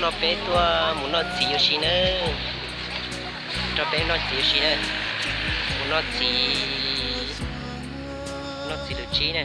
No peb tuaj mus noj txiv ua si na. Nrog peb noj txiv ua si na. Mus noj txiv, noj txiv lwm tsib na.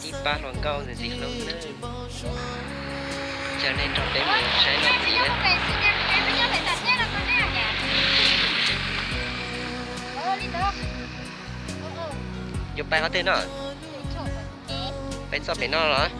Tib pab hluas nkauj ntxim ntxim hlub na. Coj nej nrog peb mus saib noj txiv na. Yuav pais qhov twg no? Pais txoj pem no los?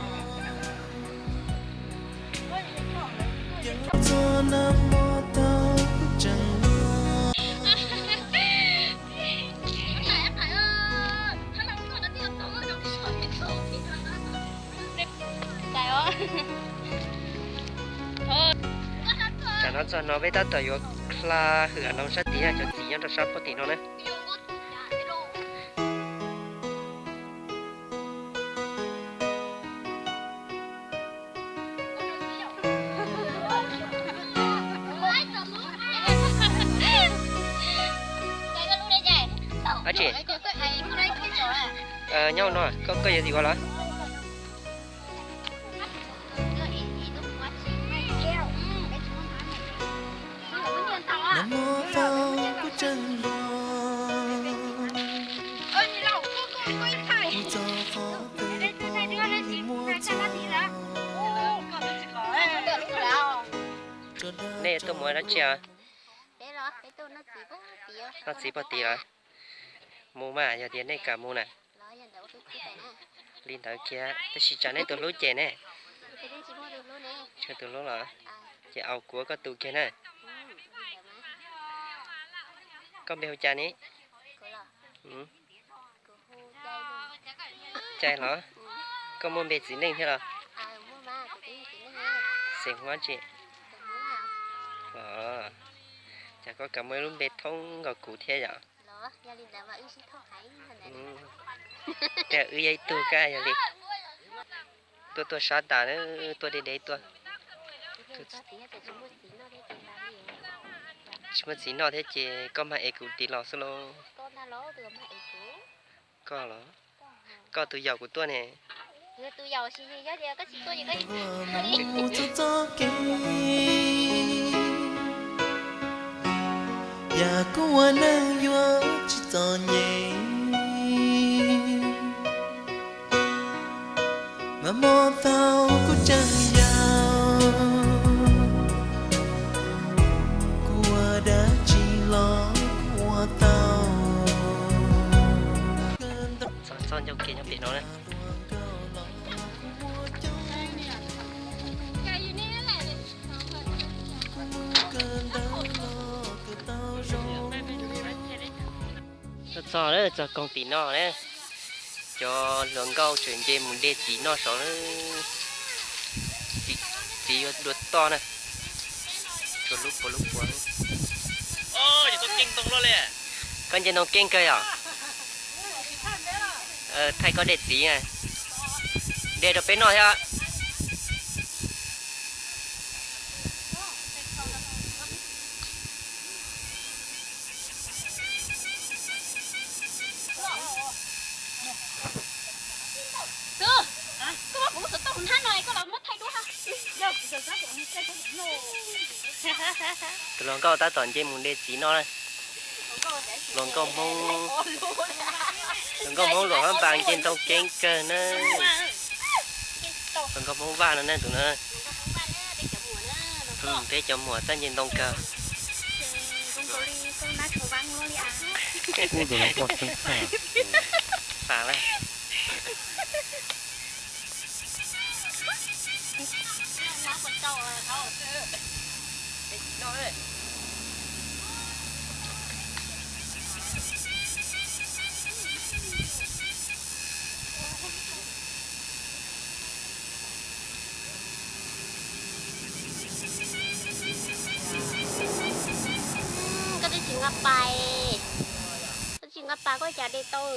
Tsam no txog no peb tab tom yuav hla hwm a no sab tid, cov txiv nyob rau sab pem tim no na. Dab tsi? Nyob no, koj, koj yuav ua los? Nej tuaj mus ua dab tsi os? Noj txiv pog tid los? Mus mas, yog tias nej kam mus na. Li ntawd kiag, tab sis tsam nej tus hlub ces ne. Tsam tus hlub los, ces au kuv ua koj tus kiag na. Koj npe hu cas ne? Cai los? Koj muaj npe txiv neej thiab los? Xeem Hmoob tsi? Os, cas koj kam muaj ib lub npe thoob nkaus kuv thiab yom? Cas wb yog ib tug kab yog li. Tuaj tuaj sab tas, tuaj deb deb tuaj. Tsis muaj txiv noj thiab ces koj mag es kuv tiv los xwb lauj. Koj los? Koj tus yaum kuv tuaj ne. Kuv txoj txoj kev, yam kuv ua neej yuav tsis txom nyem. Mas hmo thaum kuv tseem yau, kuv ua dab tsi los kuv ua tau. Txog txoj ncauj kev nyob pem no na. Txog, txog koog tim no na, cov hluas nkauj tseem nce mus de txiv noj saud na. Txiv yuav dua toj na. Tshuav lub puas lub puas. Koj nce ntoo keej kawg yom? Thaij koj de txiv, de rau peb noj thiab. Tus hluas nkauj tab tom nce mus de txiv noj na. Hluas nkauj Hmoob, hluas nkauj Hmoob luam hab npas nce ntoo keeb kawg na. Hluas nkauj Hmoob Vaj no ne, tus no. Peb cov muam txawj nce ntoo kawg. Fam lawm. Koj twb tsis nqa pas, koj tsis nqa pas koj cas de tau.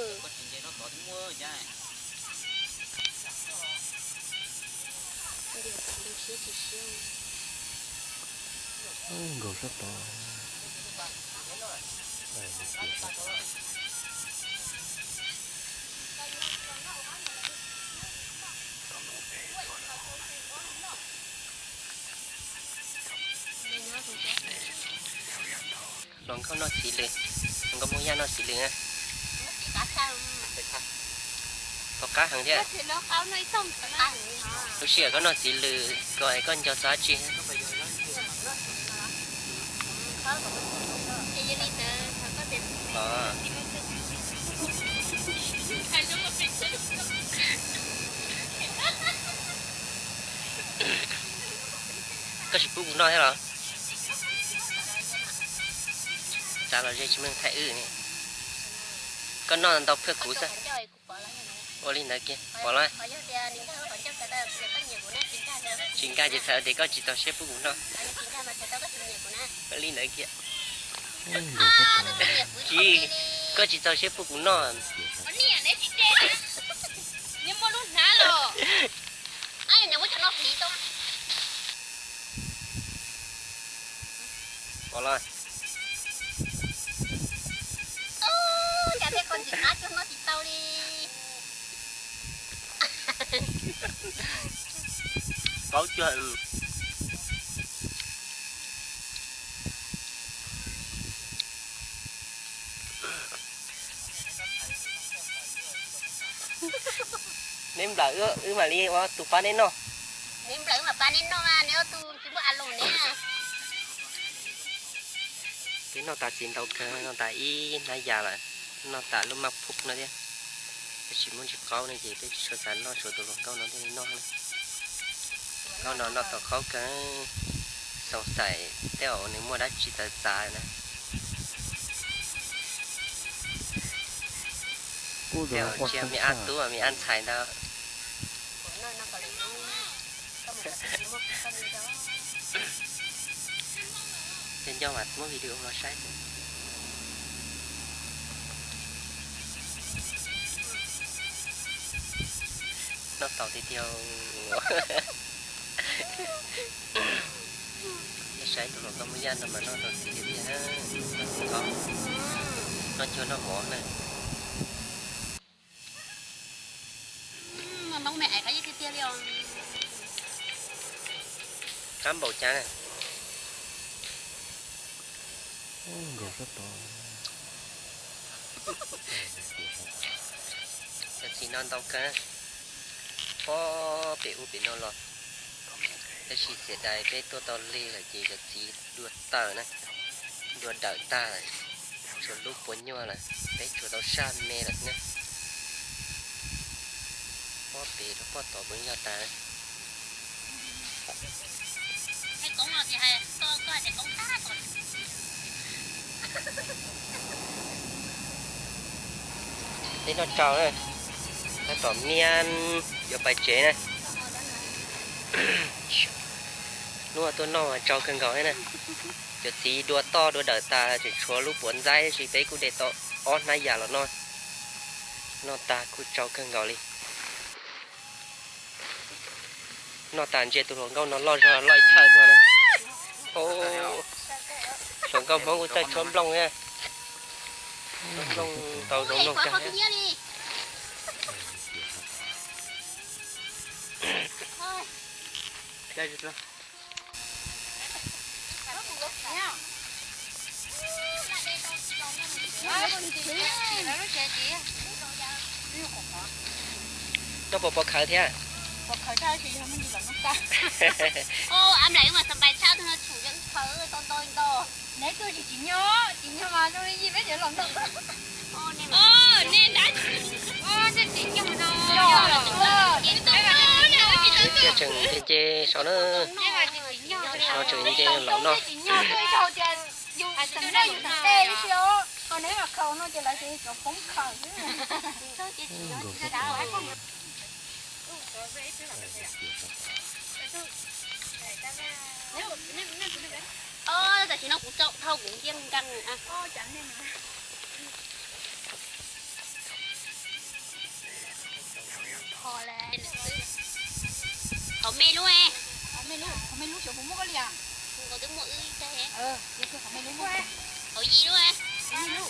Nkaus sab tod. Nkauj noj txiv lws, nkauj Hmoob Yaj noj txiv lws na. Koj qab heev thiab. Lub sij hawm koj noj txiv lws, koj, koj nco txog dab tsi? Koj tsis pub kuv noj thiab los? Tsav los ze tsis meej thaij wb ne. Koj noj ntau kawg kuv xwb. Ua li ntawd kiag, pom los? Tsis nkag ces txhais tias koj tsis txaus siab pub kuv noj. Ua li ntawd kiag. Tsis, koj tsis txaus siab pub kuv noj. Pom los? Cas tej qhov ntxim qab cuag noj tsis tau li. Paub cuag. Neb nplawm wb mam li ua tus pab neb noj. Neb nplawm wb mam pab neb noj, neb ob tug tsis muaj a loos ne. Peb noj tas txiv ntau kawg, noj tas ib hnab yas lawm, noj tas lub maj phuj no thiab. Peb tsis muaj ntsis qaub ne ces peb tsis tshua xav noj, tshuav tus hluas nkauj no thiaj li noj na. Nkauj no noj tau qaub kawg, xoom xaim tej zaum nws muaj dab tsi txawv txav na. Tej zaum tsis yog me ab tub, me ab ntxhais ntawd. Nco nco mas muab video los saib xwb. Noj tau tiag tiag. Saib tus hluas nkauj Hmoob Yaj no mas noj tau txiv tiag tiag, noj txiv qaub, noj cuag noj mov na. Qab npaum cas na. Cov txiv no ntau kawg, pob pem ub pem no los. Tab sis txiav dais peb tuaj tau lig lawm ces cov txiv dua tawm na, dua dawm tag lawm, tshuav lub puas nyuaj lawm, peb tshuav tau sab me lawm na. Pob pem rau pob tom puas nyuaj tas. Peb noj tsau na, tab tom miab yuav pais tsev na. Hnub tuaj noj mas tsau kawg nkaus thiab na. Cov txiv dua toj dua dawm tas tseem tshuav lub puav ntxaib, tab sis peb kuj de tau ob hnab yas los noj. Noj tag kuj tsau kawg nkaus li. Noj tas ntsia tus hluas nkauj no loj zog loj ib thawj tuaj na. Hluas nkauj Hmoob kuj txawj tshuab nplooj thiab. Tshuab nplooj tau zoo nplooj kawg thiab. Noj puas pov khawv thiab? Tseem nce nce saud na. Saud tseem nce los noj. Tam sim no kuv tso dhau kuv ntiag nkeeg. Qhov me lub, qhov me lub xyov puas muaj koj li as? Nkaus twb muaj wb tag. Qhov yim lub.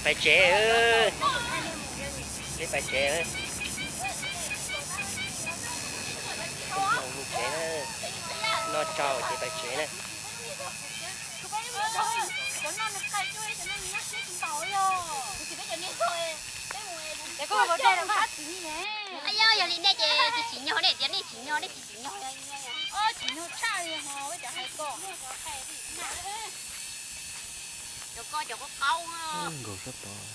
Pais tsev, peb pais tsev. Mus Tsev na, noj tsau ces tawm tsev na. Yog li nej ces tsis tsim nyog, nej tias nej tsis tsim nyog, nej tsis tsim nyog. Cov ko cov qaub qaub. Nkaus sab tod.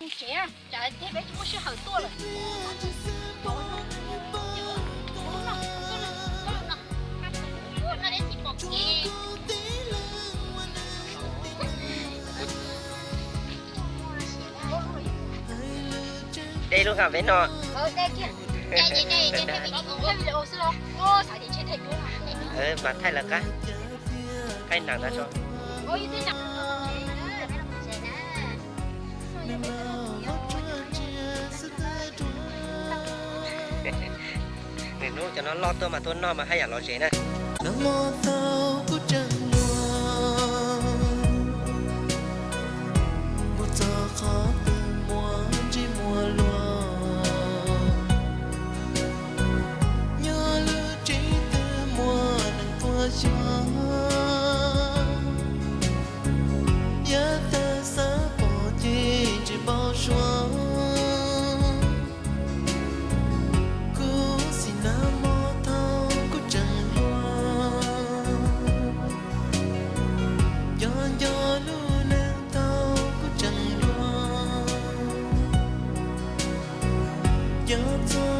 Tsev, tsam thiab peb tsis muaj sij hawm tuaj lawm. De lub qab peb no. Mas thaij lawv qab, thaij nram ntawd tso. Nws hnub cov no loj tuaj mas tuaj noj mas haj yam lom zem na. Nag hmo thaum kuv tseem hluas, kuv txog qhov twg muaj ntsej muag luag, nyob lub tsev twg muaj neeg tuaj xyuas, yav tag xav pom ces tsis npau suav. Kuv xis nag hmo thaum kuv tseem hluas, nco nco lub neej thaum kuv tseem hluas, nco txog